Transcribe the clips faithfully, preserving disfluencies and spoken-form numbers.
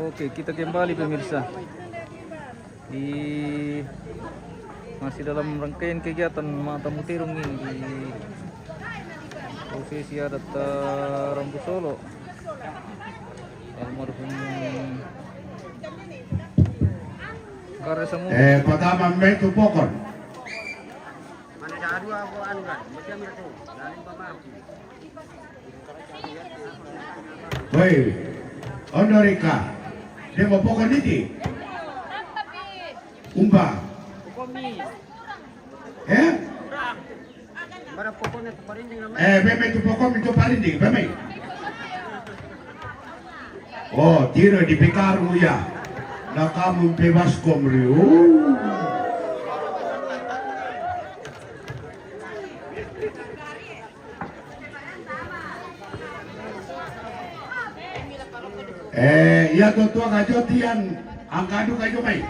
Oke, kita kembali, pemirsa. Di, masih dalam rangkaian kegiatan Mata Muterung ini di prosesi adat, eh, Rambu Solo. Almarhum Kare Samu. Eh, pertama metu pokon. Mana ada dua, aku anu kan, macam itu. Dari Bamarku. Woi, ondo rika. Demo pokon iti. Umba. Eh? Eh, beme tu pokon itu paling ding, beme. Oh, tira di pekaru ya. Na kamu bebas komri. Oh. Eh, iya to tua kajo tian angkadu kajo mai.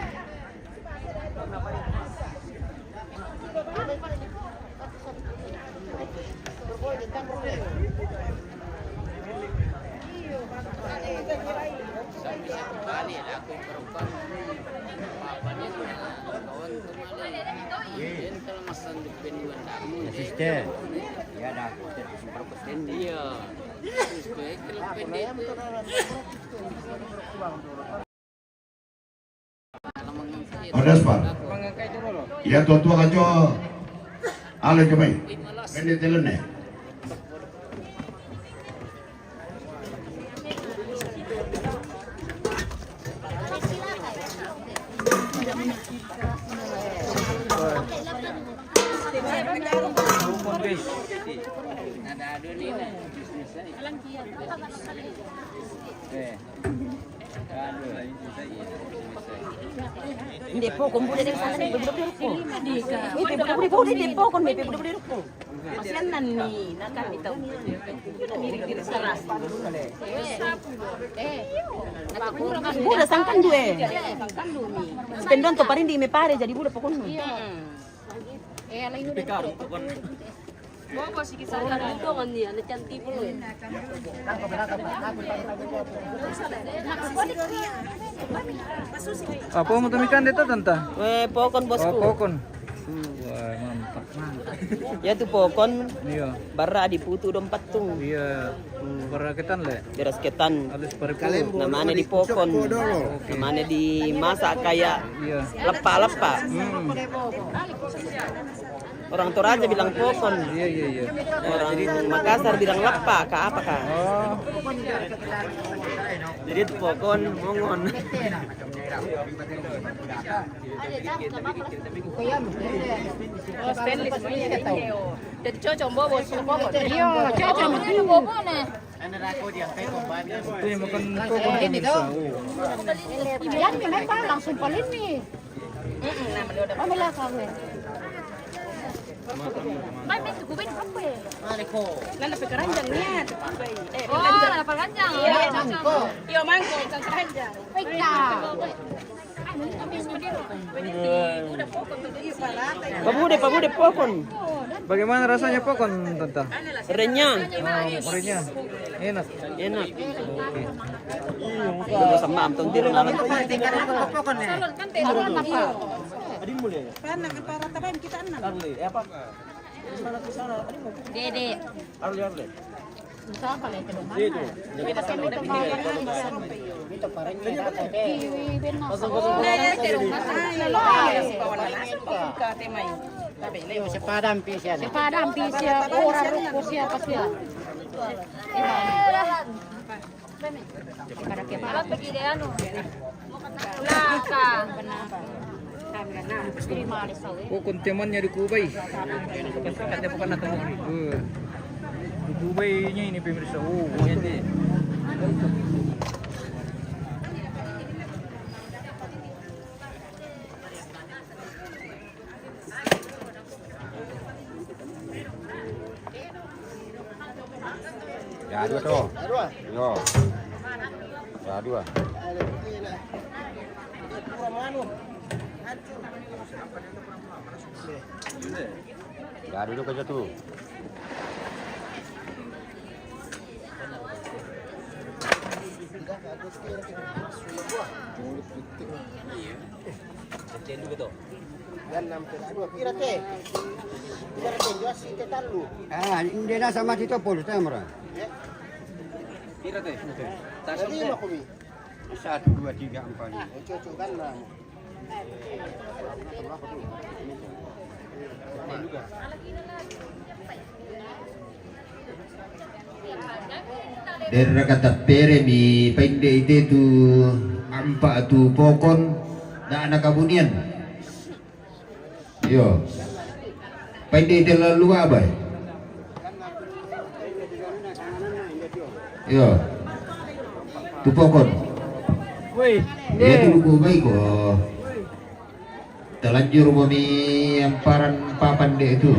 Sister, ya dah, kita simpan pesan dia. Iya. Terus baik kalau pendek itu. Odas, Pak. Iya, tua-tua kajo. Ale jomai. Pendek telene. Nde pokon bude deng sana ni, bude-bude rukun. Ih, bude-bude, bude deng pokon, bude-bude rukun. Kasihan nan ni, nakan itu. Diri-diri saras. Buda sangkan due. Spendon to paling di me pare jadi buda pokon. Iya. Eh, ala ini udah. Bobo siki saka. Untung ni, anak cantik pula. Apa mau tumikan deta, tanta? Eh, pokon, bosku. Oh, pokon. Wah, mantap. Ya tu pokon. Iya. Bara di putu dong patung. Iya. Hmm. Bara ketan le. Beras ketan. Alus paripu. Namanya di pokon. Oke. Namanya di masak kayak, iya, lepa-lepa. Hmm. Orang Toraja bilang pokon. Iya, iya, iya. Orang Makassar bilang lepa kah apa kah? Oh. Jadi itu pokon mongon. Oh, stainless. Jadi cocok bobo, bobo. Iya, cocok. Bobo nah. Itu yang makan pokon ini, pemirsa. Oh. Iya, ini memang langsung paling nih. Mana kau? Mai, mai, tu kubin apa ya? Lana pe keranjang nian. Eh, oh, lana pe keranjang. Iya, mangkok. Iya, mangkok, bukan keranjang. Baik, Kak. Pabude, pabude pokon. Bagaimana rasanya pokon, Tante? Renyah. Oh, renyah. Enak. Enak. Oke. Dulu sama Am Tontir. Pokon ya? Karena kita rata kita enam. Dede. Arle, arle. Itu. Kiwi benar. Kosong, kosong, kosong. Sepadan pisia. Sepadan pisia. Orang ruko siapa sia? Pada kepala pergi deh anu. Belakang. Pokon temannya di Kubai. Eh, di Kubainya ini pemirsa. Oh, ini. Ya, dua tuh. Dua. Yo. Ya, dua. Ya, duduk aja tuh. Pira te? Pira te? Jual si te tallu. Ah, ini dia sama kita pol, kita murah. Pira te? Lima kumi. Satu, dua, tiga, empat, lima. Cocok kan lah. Derra katappere mi painde ite tu ampa tu pokon da na kabunian. Iyo. Painde ite lalu abai. Iyo. Tu pokon. Woi, iyo, tu luku baik ko. Talanjur mo mi amparan papan de tu.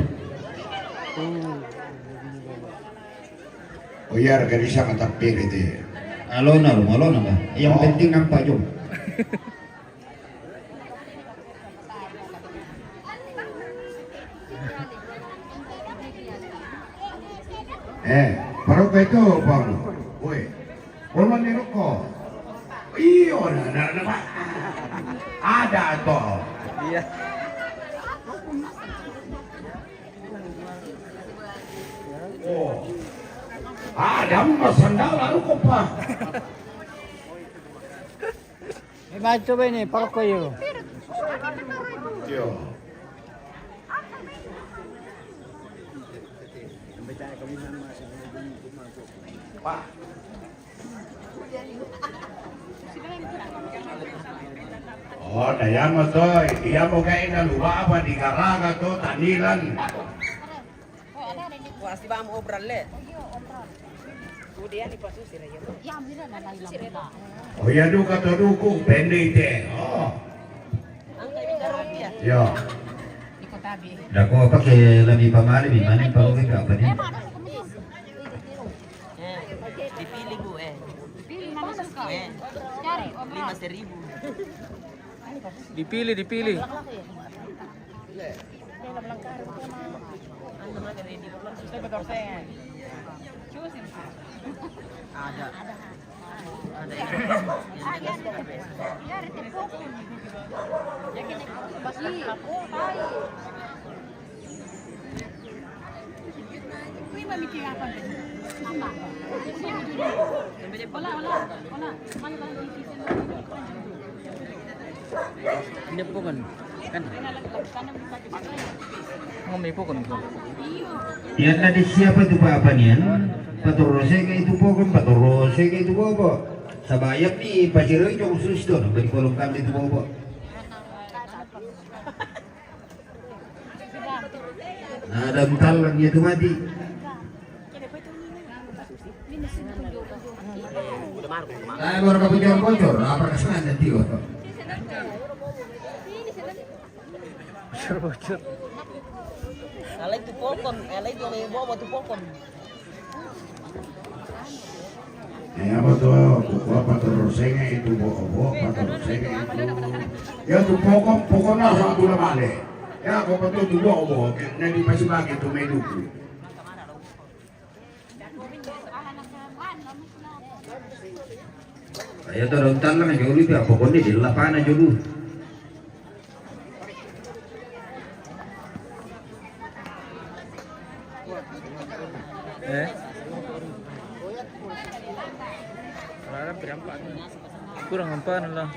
Oh iya, harga di sana tapi itu. Alona, rumah alona, bah. Yang penting nampak, Jom. Eh, baru itu, Bang. Woi, belum di ruko. Iyo, nah, nah, nah, Pak. Ada toh. Iya. Oh. Ada mas sandal lalu kok, Pak. Eh, baca ba ini, parokko iyo. Iyo. Pak. Oh, da iya mo to, iya mo kae na luwa apa di garaga to, tanilan. Wah, si bang obral le. Udah ya, ni pasu sira ya. Oh, iya, duka to duku, pendek ite. Oh. Angka ini taruh dia. Yo. Dako apa ke lebih pamali, di mana pamali ke apa ni? Eh, dipilih, Bu, eh. Dipilih mana suka? Eh. Cari, obral. Lima seribu. Dipilih, dipilih. Ada. Ada. Ini pokon. Kan? Ngomong pokon ko. Yan na di siapa tu pa apa niyan? Patorose ka itu pokon, patorose ka itu bobo. Sabayap ni paciro itu khusus tu, beri kolom kami itu bobo. Nah, dan talang itu mati. Nah, baru ka bocor-bocor, apa kesan nanti, oh. Bocor-bocor. Alai tu pokon, alai tu mai bawa tu pokon. Eh, apa tu? Buku apa terus? Saya itu buku, buku apa terus? Saya itu. Ya, tu pokok, pokoknya satu nama le. Ya, kau betul tu buku, buku. Nanti pasti bagi tu mai duku. Ayo, tu rontan lah, jauh lebih apa kau ni, di lapangan jauh. Eh? Larang berapa? Kurang empat lah.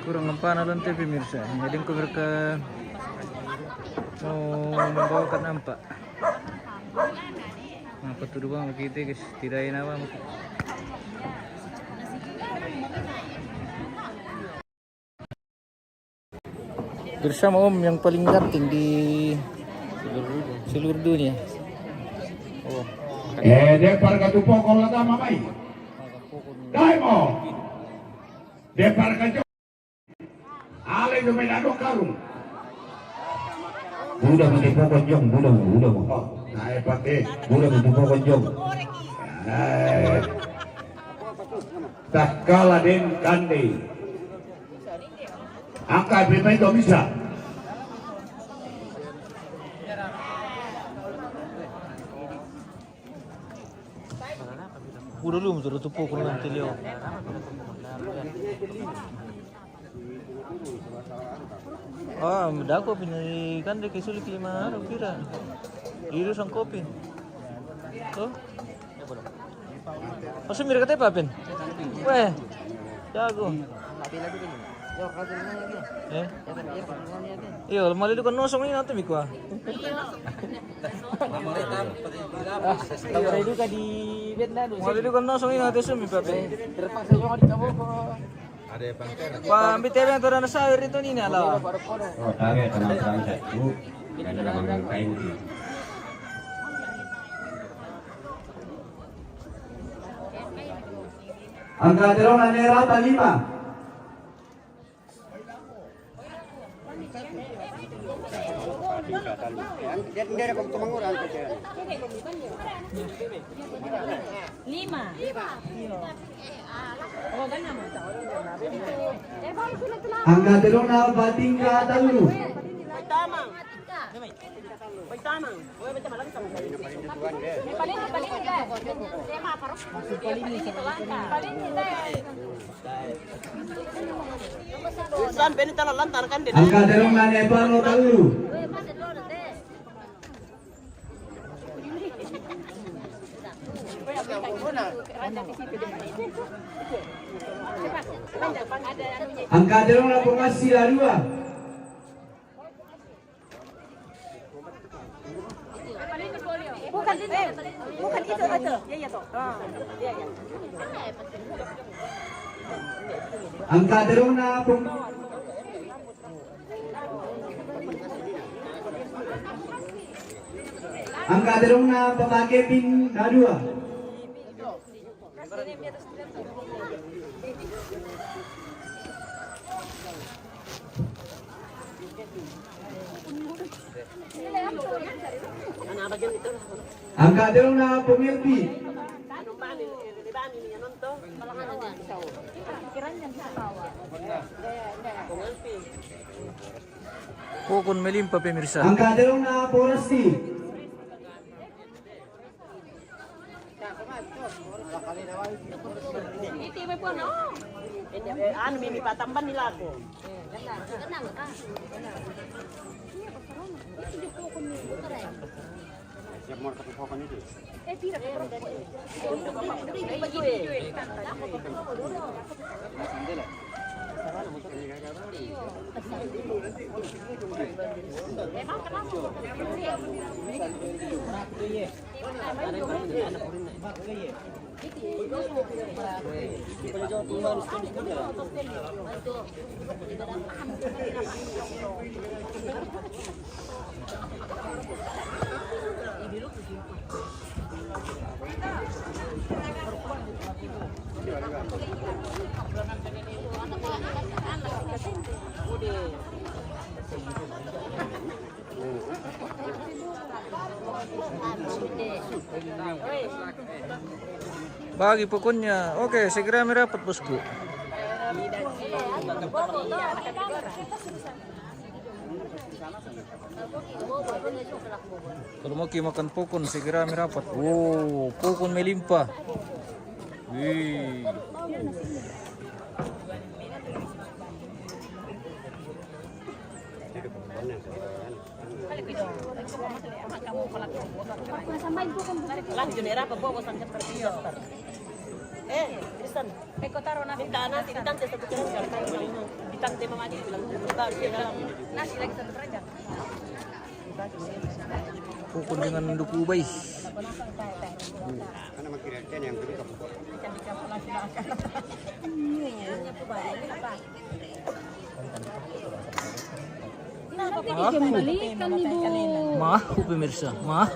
Kurang empat lah, tapi pemirsa. Jadi aku mereka mau membawakan nampak. Apa tu doang kita, guys? Tidak enak apa. Bersama Om yang paling ganteng di seluruh dunia. Oh. Eh, dia parka tu pokok lah sama mai. Dai mo. Dia parka Ale do mai dado karung. Buda mo di pokon jong, buda mo, buda mo. Oh, nae pake. Buda mo di pokon jong. Eh. Takkala den kande. Angka pe mai to bisa. Udah lu, mutu tu pukul nanti leo. Ah, dako pina kan de ke sulit lima anu pira. Iru sang kopi. Tuh. Masuk mira kata apa, Pin? Weh. Jago. Eh? Iyo, malu duka nosong ini nanti mikwa. Malu duka di bed na dosi. Malu duka nosong ini nanti sumi, Pin. Terpaksa juga di kaboko. Ada yang pangker. Wah, ambil tebe yang turun sawir itu ni, ala. Oh, tabe, tenang, tenang, satu. Dan ada manggang kain tu. Angka terong na nera apa lima? Lima. Angka terong na batingka talu. Angka terong na Nepal talu. Angka terong na pemasi la dua. Bukan, eh, bukan itu, itu. Ya, ya, toh. Ah, ya, ya. Angka terong na pem-, angka terong na pepake pin na dua. Angka terong na pemilpi. Pukun melimpa, pemirsa. Angka terong na porasti. Anu, mimi patamban ni lako. Bagi pokoknya. Oke, segera merapat, bosku. Kalau mau ki makan pokon, segera merapat. Oh, pokon melimpah. Wih. Lanjut era apa, bobo sangat terpisah. Eh, Tristan. Eko taro nasi. Minta nasi di tante satu keranjang. Di tante mama dia bilang, "Taruh di dalam." Nasi lagi satu keranjang. Pokon dengan duku bai. Karena makin yang beri kamu. Mahu, pemirsa, mahu.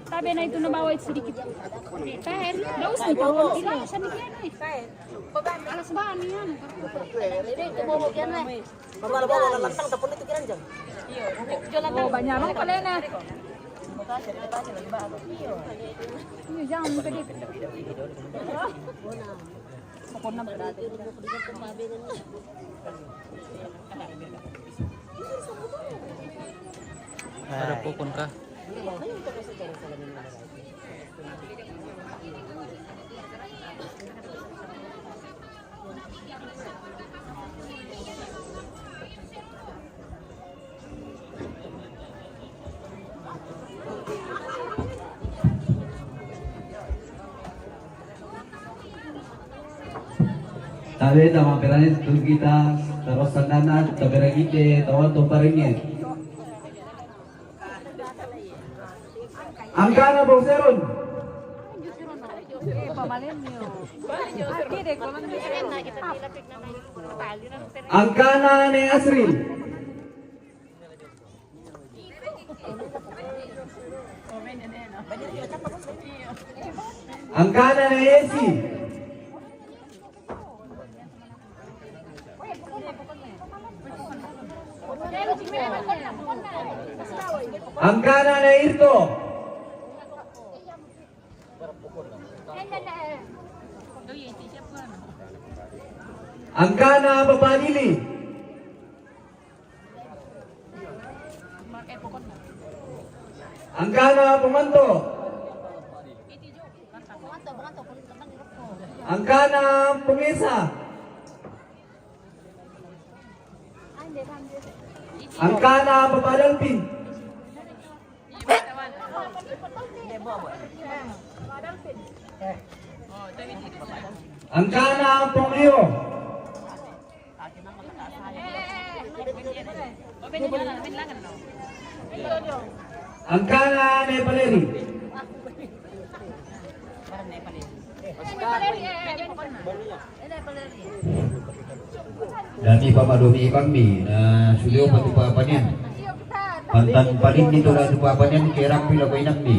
Tapi na itu na bawa sedikit. Kain, nggak usah dibawa. Tidak usah mikirin. Alas bahan ni, anu. Ini itu bobo kian, weh. Mama, bobo lantang tapon itu kiranjang. Iyo, jualan tahu. Banyak orang pala na. Ini jangan muka dia. Pokoknya berarti. Ada pokon kah? Tabe tama perane tu kita terus sandana tabera kite tawa to paringe. Angkana Bong Seron. Angkana ne Asri. Angkana ne Esi. Angkana ne Irto. Angkana Papa Lili. Angkana Pumanto. Angkana Pungesa. Angkana Papa Dalpin. Angkana Ponglio. Angkana ne Paleri. Dami pamadomi ibang mi na suliyo patupa panian. Pantan palin dito na tupa panian kaya rampi lako inang mi.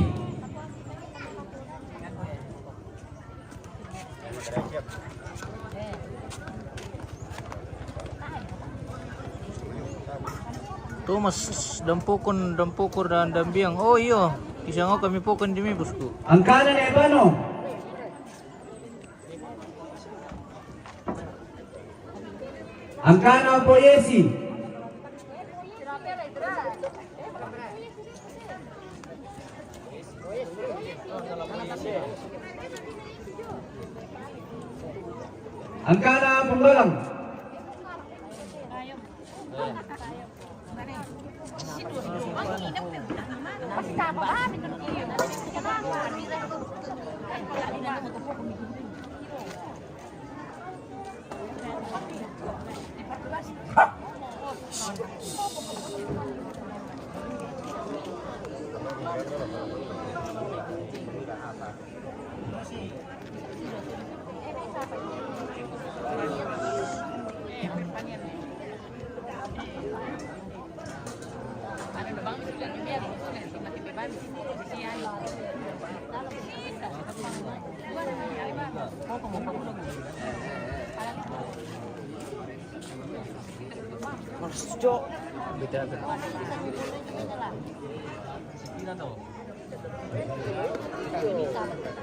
Thomas, dampukon, dampukon dan dambiang. Oh iyo, kisah ngau kami pokon di mi bosku. Angkana ne Bano. Angkana Poyesi. Angkana Punggalang.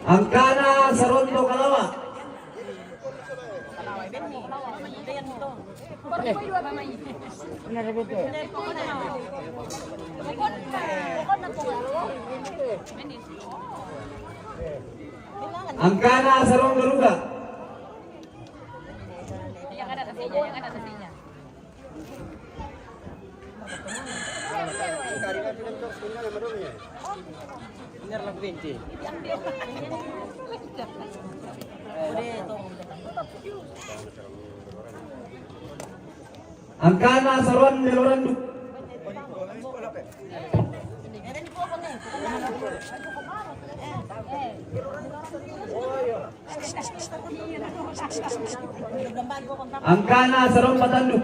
Angkana Saronto Kalawa. Angkana Saronto Garuga. Angkana Saron Meloranduk. Angkana Saron Patanduk.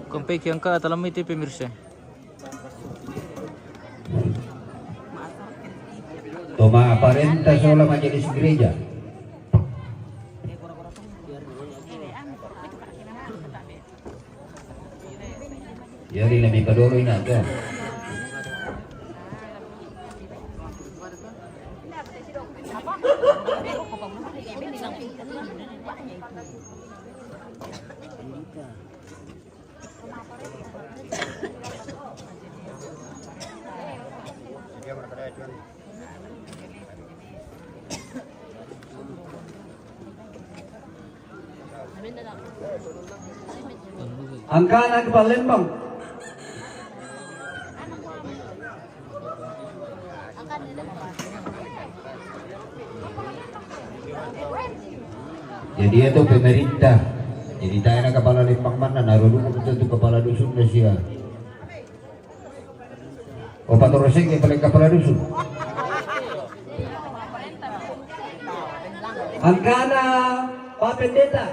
Kompek yang ka atalam itu pemirsa. Maparenta sola majelis gereja. Jadi lebih kedulu ini aja. Angkana ke Palembang. Jadi itu pemerintah. Jadi tanya kepala lembang mana, naruh dulu betul tu kepala dusun Malaysia. Opat orang sing yang paling kepala dusun. Angkana Pak Pendeta.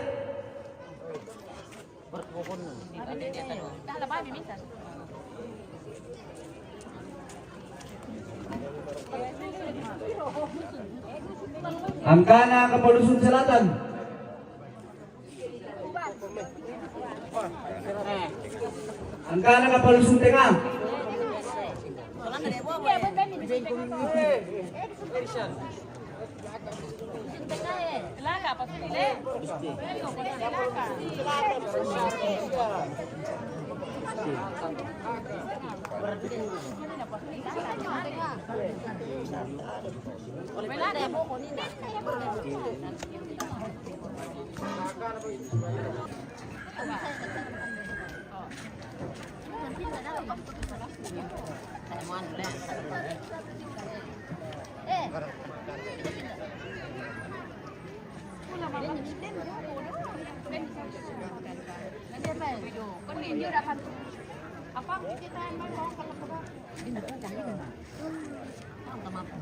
Angkana Kapal Dusun Selatan. Angkana Kapal Dusun Tengah.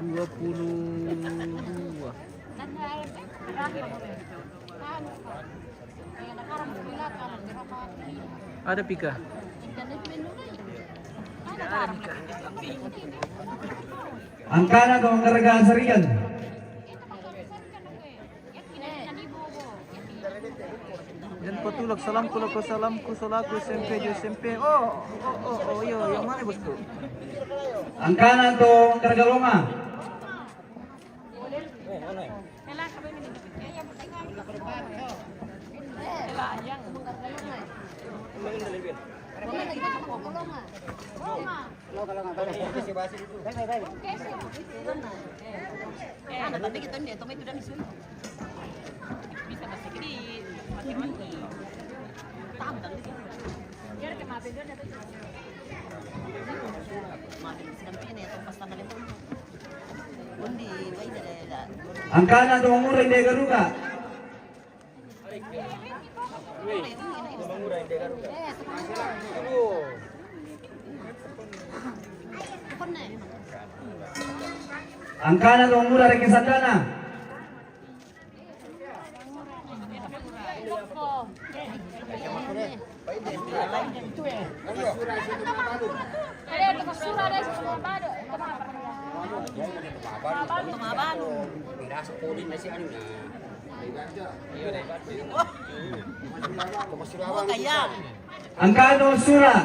Dua puluh dua. Ada pika. Angkana tu Angkara Sarigan. Yan patulak salamku laku salamku solaku S M P di S M P. Oh, oh, oh, oh, iyo, yang mana bosku? Angkana tu Angkara Galonga. Angkana tu Mangura Indae Garuga. Angkana tu Mangura Reke Santana. Angkana tu Sura.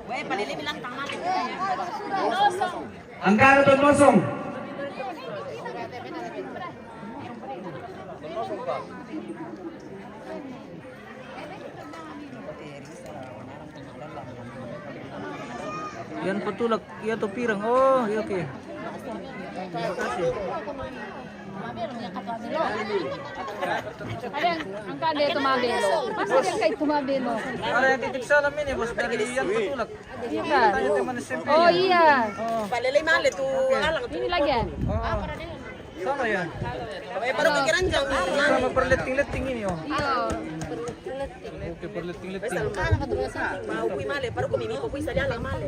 Weh, palele bilang tangan. Angkana tu Nosong. Yan patulak, iya tu pirang. Oh, iya, oke. Terima kasih. Ada yang angkat dia tu mabelo. Masa dia angkat itu mabelo? Ada yang titip salam ini, bos, dari Yan patulak. Iya kan? Tanya teman S M P. Oh, iya. Oh. Palele male tu alang tu. Ini lagi ya? Oh. Sama ya? Eh, baru pikiran jam. Sama perleting-leting ini, oh. Iya. Oke, perleting-leting. Mau kui male, baru kumi miko kui saja lah male.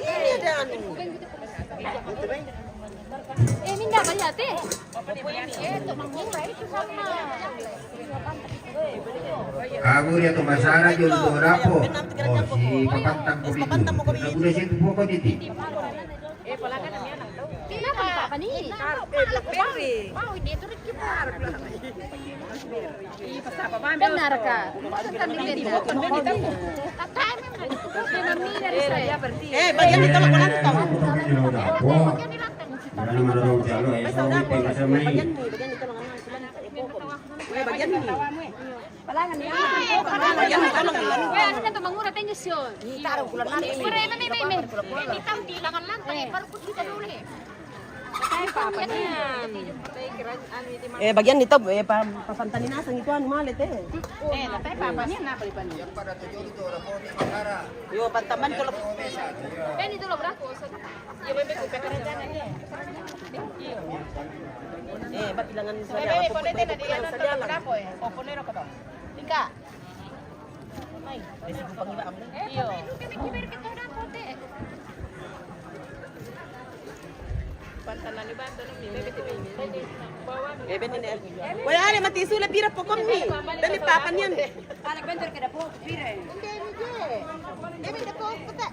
Iya, dan. Eh, minda baliate. Kamu dia tu masara jolo tu rapo. Oh, si papantang ko dito. Kamu dia situ poko dito. Kenapa, Papa ni? Mau ini tu kita. Benar ka? Eh, bagian di tolak ko lang. Bagian ni, bagian ni tolak ko lang. Bagian ni. Bagian ni tolak ko lang. Weh, ano na to, mangura tenyo siyon. Ni taro ko lang na. Mangura, eh, may, may, may. May tao, di lang lang, eh, parang kita dulu, eh. Eh, bagian ni to, eh, pa, papantaninasang ito, ano, malit, eh. Eh, natay, papa niya, napalipan niya. Yo, pantaman ko lang. Beni, dulu, berapa? Yo, bebe, ko, pekarangan niya. Eh, ba't ilangan sa niya? Bebe, ponete na, di lang, berapa, eh? O, ponero ko to. Ika. Ay, bebe, ko, pangiba, am. Iyo. Bebe, ni, ni. Wala na, matisu la pira pokon ni. Dali, papa niyan. Para bentar kada po, pira. Hindi, hindi. Bebe, da po, puta.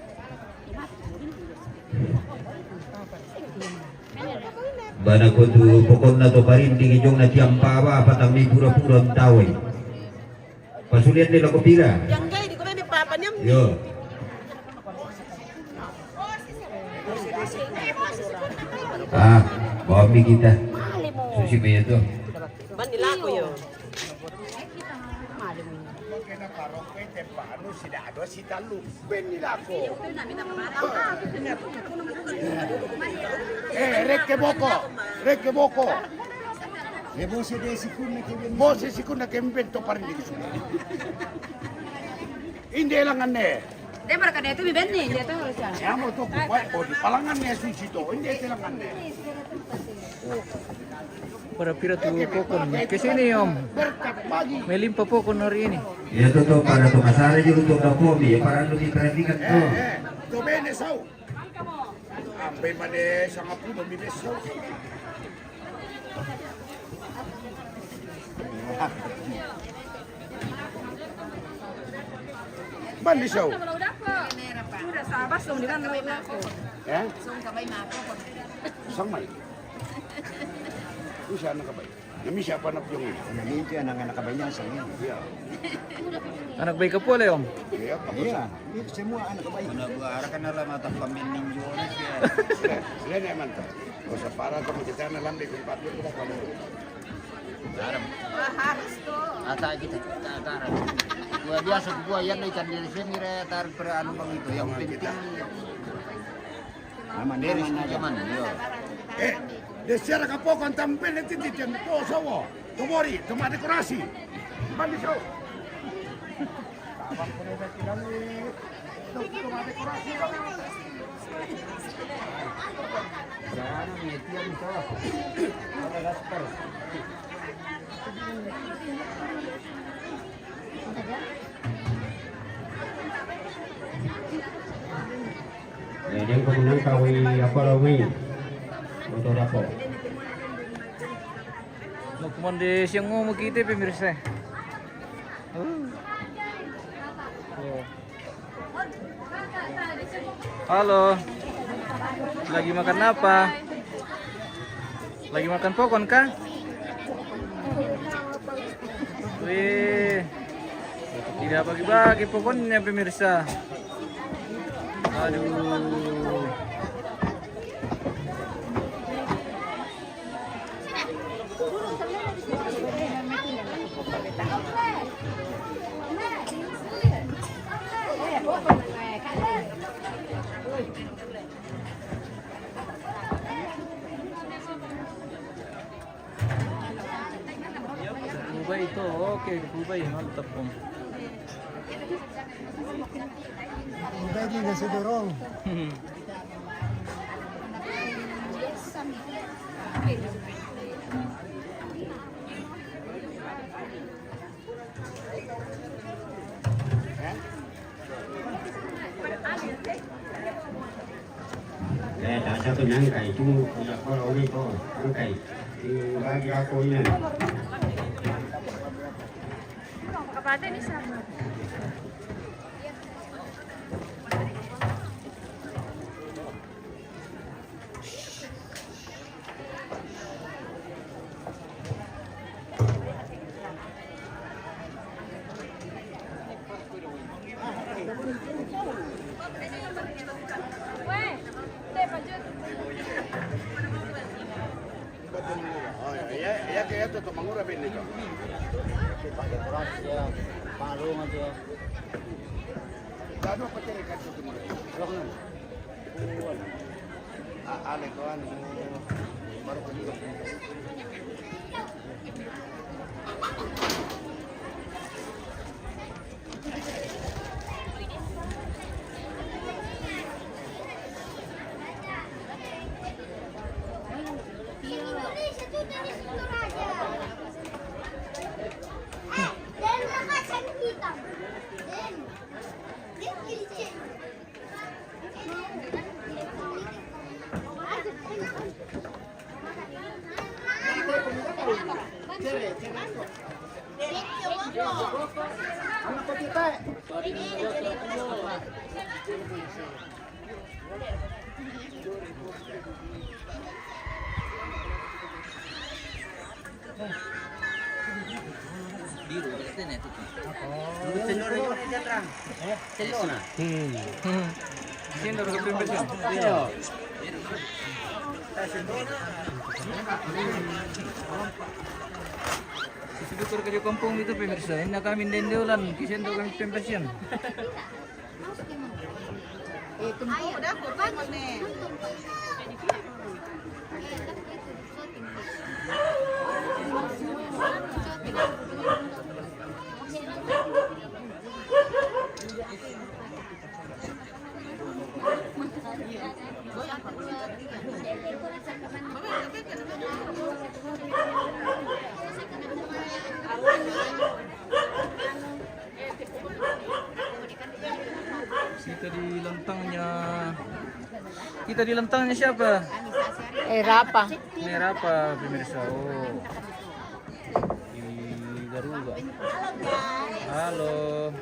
Bana ko tu pokon na to parin di kijong na tiampa ba, patang ni pura-pura tawai. Pasulian de la ko pira. Yang gay, di ko may papa niya. Yo. Ah, bawa mi kita. Susi pa yun to. Ban nila ko yun. Mali mo. Kena parok, eh, tempa, ano, si Dado, si Talu. Beni la ko. Eh, reke boko, reke boko. E bose de sikuna ke ben. Bose sikuna ke ben to parindi. Inde langan ne. De marka de tu mi beni, de tu harusnya. Ya mo to ko, ko di palangan ne susi to. Inde te langan ne. Para pira tu pokon. Ke sini, Om. Berkat bagi. Melimpa pokon hari ini. Ya, to, to, para to masara juga to da komi, ya, para anu diperhatikan to. Eh, eh, to bene sau. Ampe mane sangapulo mi de sau. Mandi sau. Sudah, sabar, song di mana, Om? Ya? Song ka bai mako. Song mai. Usa anak ka bai. Nami siapa anak jong ini? Nami itu anak-anak ka bai niya sa ini. Iya. Anak bai ka pole, Om? Iya, kamu. Iya, itu semua anak ka bai. Mana gua arah kan ala mata pamining Jones ya. Sudah, sudah, naik mantap. Gak usah parah, kamu kita anak lambe, kumpat dulu, kita kamu. Garam. Wah, harus tuh. Ata kita, kita garam. Gua biasa, gua yang ikan dari sini, re, tarik per anu bang itu, yang penting. Aman, aman aja. Aman, iya. Eh, de siara ka pokon tampe ne titi tian to sawo. To bori, to ma dekorasi. Mandi sau. To ma dekorasi. Jangan, ya, tiang, salah. Ada daster. Ya, dia ko menang kawin apa lagi? Motor apa? Lukman de siyang mo makita, pemirsa. Oh. Oh. Halo. Lagi makan apa? Lagi makan pokon kah? Wih. Tidak bagi-bagi pokonnya, pemirsa. Aduh. Dubai itu, oke, Dubai mantap, Om. Dubai juga sih dorong. Eh, tanda Nyangkai tu, ya, kalau orang tu, nyangkai. Ini bagi aku ini. Kapatid ni siya. Biru, berarti nih, tuh. Oh. Sendok aja, Chandra. Eh? Sendok, nah. Hmm. Hmm. Sendok, sendok, sendok. Iya. Sisi dukur kerja kampung itu, pemirsa. Ini kami dende ulan, kisah untuk kami pempesian. Eh, tumpuk dah, potong ni. Kita di lantangnya. Kita di lantangnya siapa? Eh, Rapa. Ini Rapa, pemirsa. Oh. Di Garuga. Halo.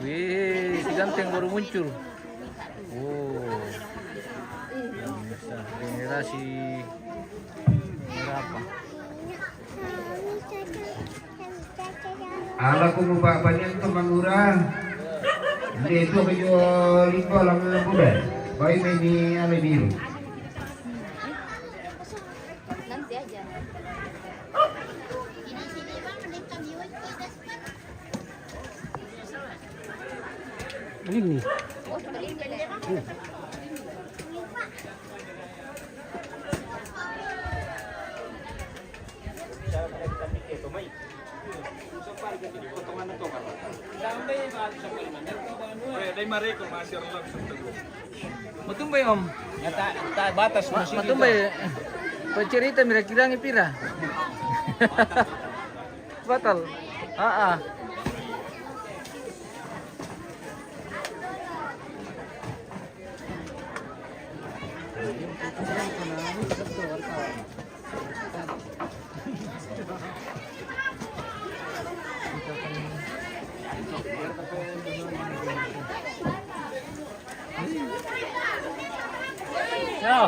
Wih, si ganteng baru muncul. Oh. Pemirsa, generasi Rapa. Ala ku mu ba-, banyak tu mangura. Dia tu baju limba lama muda. Baik ini ala biru. Nanti aja. Ini. Matumbai, Om. Ya, tak, tak batas. Ma-, matumbai. Pacerita mira kirangi pira. Batal. Ah, ah. Ya.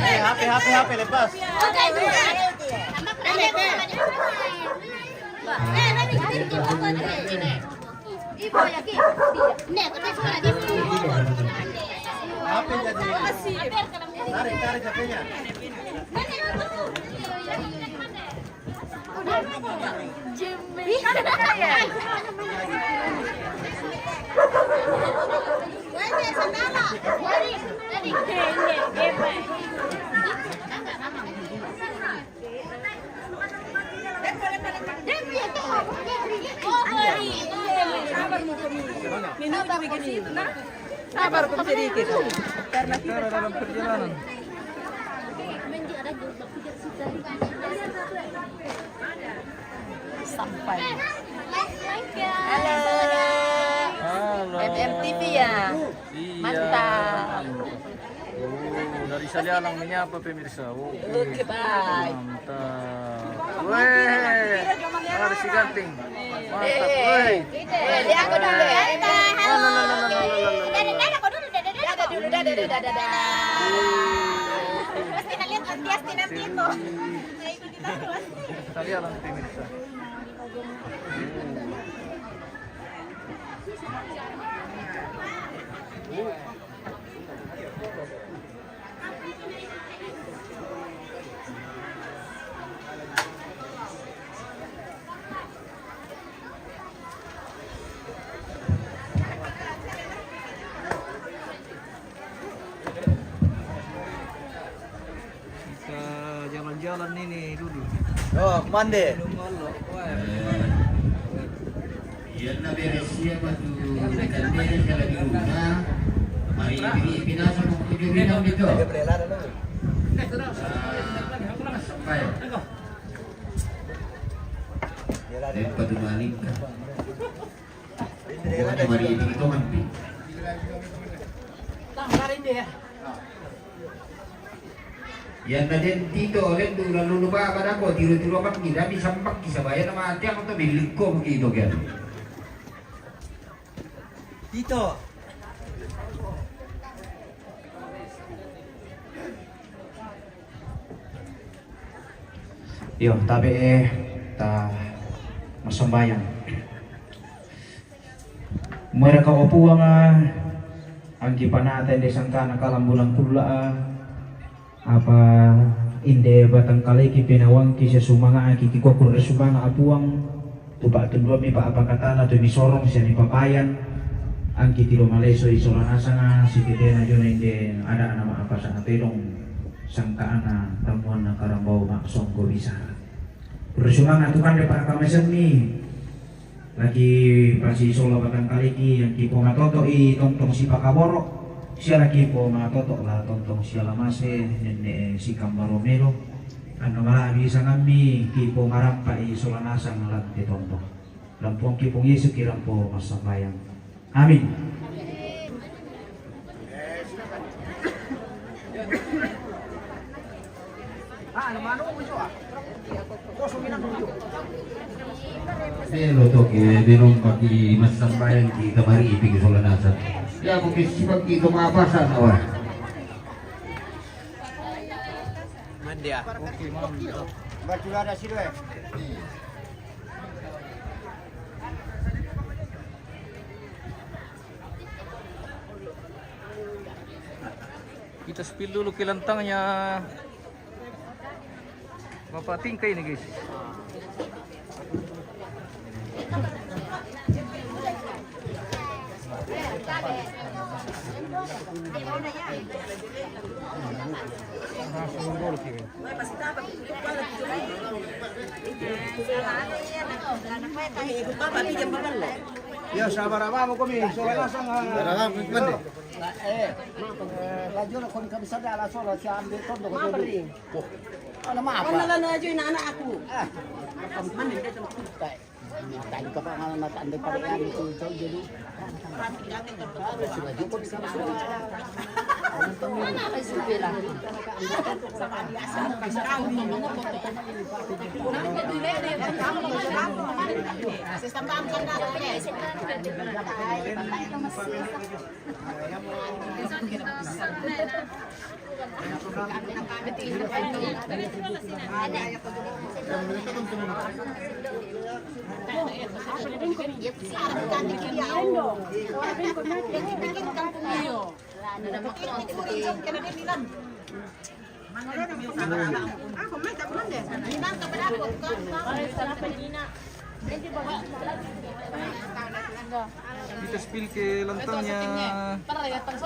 Eh, H P, H P, H P, lepas. Apa yang jadi? Tarik, tarik H P-nya. Sabar, sedikit. Karena kita dalam perjalanan. Sampai. Halo. Halo. M M T V ya? Iya. Mantap. Oh, dari Salialang menyapa pemirsa. Oke. Oke, bye. Mantap. Weh, ada si ganteng. Mantap. Eh, weh. Eh, lihat aku dulu ya. Halo. Dadah, dadah, aku dulu, dadah, dadah. Dadah dulu, dadah, dadah, dadah. Pasti na lihat anti, pasti nanti itu. Saya ikuti terus. Salialang pemirsa. Kita jalan-jalan ini dulu. Oh, kemande? Belum malam. Wah, iya, na beres siapa tu? Ikan beres kalau di rumah. Mari, ini pinasa mau tujuh bintang gitu. Ah, sampai. Dia padu maling kan. Bukan mari ini itu kan. Yang na den tito, len du lalu lupa pada ko, tiru-tiru apa, tidak bisa mbak, bisa bayar nama hati, aku tuh milik ko begitu kan. Tito. Yo, tabe, eh, ta masambayang. Mereka o Puang, ah, angki panata inde sangkana kalambunan kulla, ah, apa inde batang kaleki penawangki sesumanga aki kikuakur sumanga apuang. Tupak tunduami pa apa katana tu misorong sia mipapayan. Angki tilo maleso isola nasanga sikitena jona inde ada nama apa sana tedong sangka ana tamuan na karambau mak songko bisa. Bersumanga tukande pa kamasenni. Lagi pasi sola batang kaleki yang kipo matoto i tontong si pakaboro. Sia lagi po matoto la tontong sia lamase nenne si kambaro melo. Anu mala bisa ngammi kipo marampa i sola nasang lante tontong. Lampuang kipong Yesu kirampo masambayang. Amin. Belo toki, belo paki masambayang kita mari ipiki sola nasang. Ya, aku kisi pagi itu apa sana wah. Mandi ya. Oke, mandi. Baju ada sih, weh. Kita spill dulu ke lantangnya. Bapak tingkai ini, guys. Ya, sabar apa mau kami? Soalnya sangat. Sabar apa, Mas Mande? Eh, eh, laju lah kon kami sada ala sola si ambil tondo ko jadi. Wah. Ana maaf. Ana lana aja ina anak aku. Ah. Kami mandi dia tempat. Tadi kapa ngala mata ande pada yang itu jauh jadi. Kita spill ke lantangnya.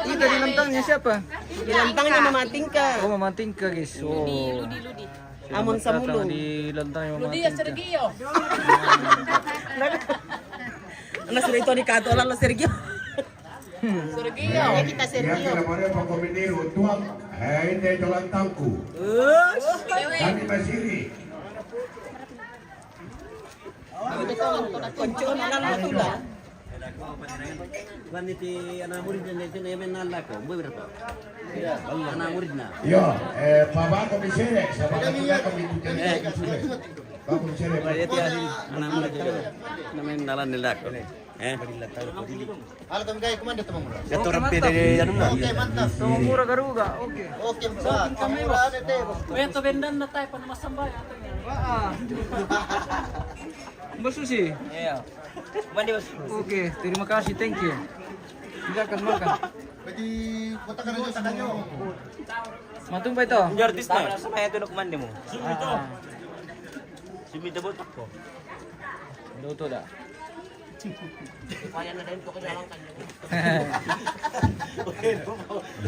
Ini dari lantangnya siapa? Di lantangnya Mama Tingka. Oh, Mama Tingka, guys. Oh. Amon Samulung. Di lantangnya Mama Tingka. Nah, sudah itu dikato lah, Sergio. Sergio. Ya, kita Sergio. Ya, kalau mau pakai meniru, tuang. Eh, ini jalan tangku. Kami masih. Kuan iti anak murid na iti na yamen na lako, mbuh berapa? Anak murid na. Yo, eh, papa ko bisere, sama kita ko itu jadi sudah. Papa ko bisere. Anak murid na yamen na lako. Eh. Halo, kami kaya kumanda, teman mura. Ya, turun pede anu na. Oke, mantap. Teman mura garuga, oke. Oke, mantap. Mura, ane, te. Beto bendan na tayo pa na masambay. Ah. Mbak Susi. Iya. Mandi, Bos. Oke, terima kasih, thank you. Silakan makan. Berarti kota kan aja semuanya. Matung pa ito. Yung artista. Sama ito na kumanda mo. Ah. Sumita botak ko. Luto da. Kaya na din ko kailangan kanya.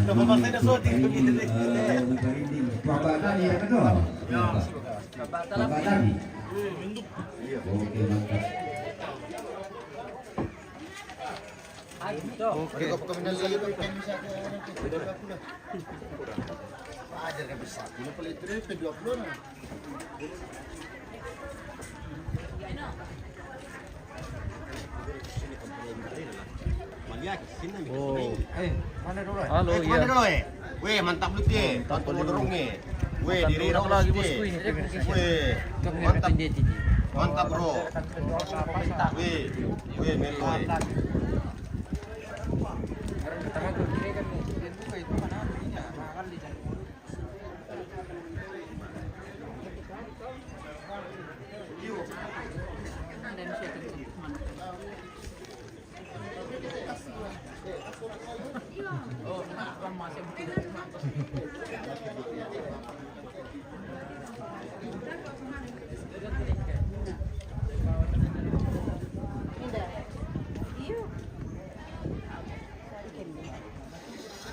Napapasay na suot, eh. Papa tadi ya, betul? Papa tadi. Oke, mantap. Oke. Ajar ka bisa. Dua puluh na. Oh. Eh, mana dulu, eh? Halo, eh, kemana dulu, eh? Weh, mantap lu, Ti. Mantap, mantap, eh. Weh, diri dong lagi, bosku, ini. Weh, mantap. Mantap, bro. Weh, weh, Melo, eh.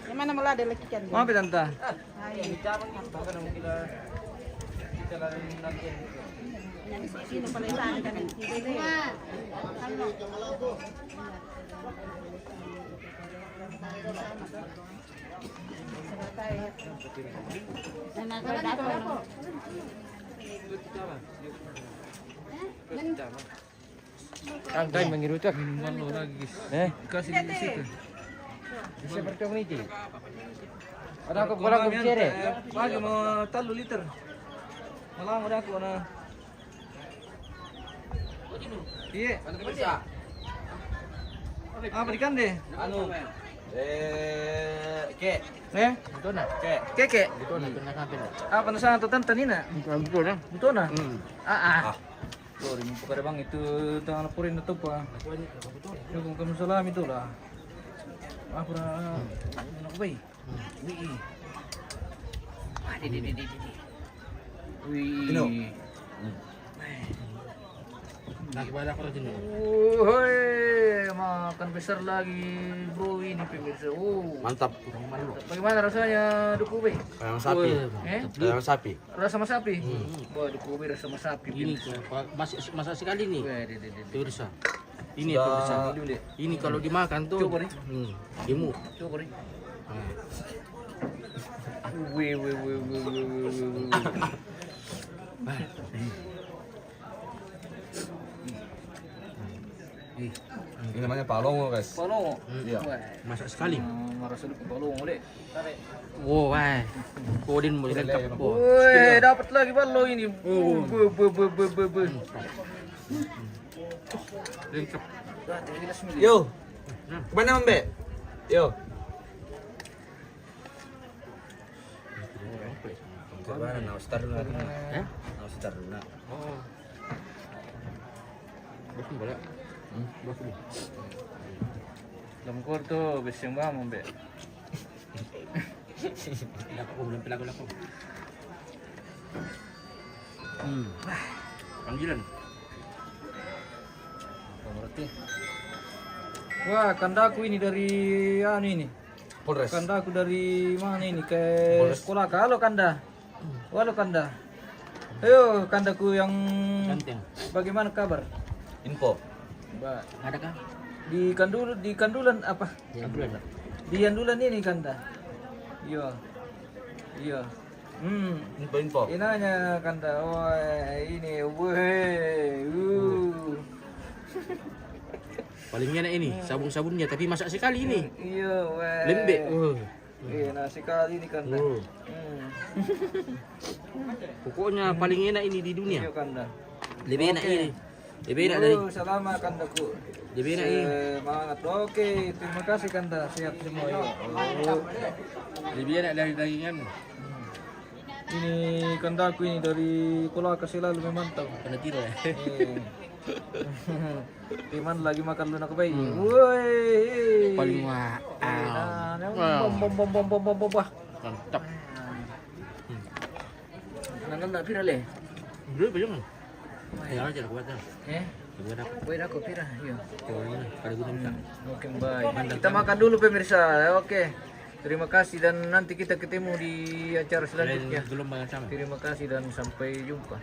Yang mana malah ada lagi kan? Mau apa, Tante? Santai mengirucak. Minuman lo lagi. Eh? Kasih di situ. Bisa percong ini. Ada aku kurang cere. Bagi mau talu liter. Malah udah aku na. Iya. Apa di kande? Anu. Eh, ke. Eh? Betul na? Ke. Ke, ke. Betul na, betul na, betul na. Apa na sana tu tante ni na? Betul na. Betul na? Hmm. Ah, ah. Sorry, mo pa ka bang itu tang na puri na to pa. Yo, kung kamu salam itu lah. Apa na? Ano ko ba eh? Wih. Ah, di, di, di, di, di, di. Wih. Gino. Nakibala ko rin din. Uy, makan besar lagi, bro, ini pemirsa. Oh. Mantap. Bagaimana rasanya, Duku Bey? Kayak sapi. Eh? Kayak sapi. Rasa masapi? Hmm. Wah, Duku Bey rasa masapi, ini pemirsa. Masih, masih sekali nih. Weh, di, di, di, di. Pemirsa. Ini, sudah, pemirsa. Ini kalau dimakan tuh. Coba nih. Hmm, gemuk. Coba nih. Hmm. Weh, weh, weh. Ih, ini namanya palongo, guys. Palongo? Hmm. Iya. Wah. Masak sekali. Hmm, marasa dulu palongo, deh. Tarik. Wow, wah. Kodin mau lengkap, lele, bos. Woi, dapat lagi balo ini. Oh. Bu, bu, bu, bu, bu, bu. Lengkap. Yo. Hmm. Kemana, Mbe? Yo. Kemana? Nah, Ustaz dulu, nah. Hah? Nah, Ustaz dulu, nah. Oh. Bos pun boleh. Hmm? Bos pun. Lengkur tu, bising bang, Mbe. Laku, belum pelaku laku. Hmm. Panggilan. Apa berarti? Wah, kandaku ini dari anu ini. Polres. Kandaku dari mana ini? Ke Polres. Sekolah. Halo, kanda. Halo, kanda. Ayo, kandaku yang Ganteng. Bagaimana kabar? Info. Ba. Ada kah? Di Kandul, di Kandulan apa? Di Andulan. Di Andulan ini, kanda. Iya. Iya. Hmm. Info, info. Inanya, kanda. Oh, ini. Weh. Uh. Paling enak ini, sabun-sabunnya, tapi masak sekali ini. Iya, weh. Lembek. Uh. Iya, enak sekali ini, kanda. Uh. Hmm. Pokoknya paling enak ini di dunia. Iya, kanda. Lebih enak ini. Lebih enak dari Selamat, kandaku. Lebih enak ini. Semangat. Oke, terima kasih, kanda. Sehat semua, ya. Lebih enak dari dagingan. Hmm. Ini kandaku ini dari Kolaka selalu memantau. Kena kira ya. Iya. Teman lagi makan lunak bayi. Hmm. Woi. Paling wah. Nah, nah, bom, bom, bom, bom, bom, bom, bom, bom. Mantap. Nang kena pira le? Dulu apa jangan? Ya aja kuat dah. Eh? Kuat dah. Kuat aku pira? Iya. Kalau ini, kalau guna minta. Hmm. Oke, baik. Mantap. Kita makan dulu, pemirsa. Oke. Terima kasih dan nanti kita ketemu di acara selanjutnya. Gelombang yang sama. Terima kasih dan sampai jumpa.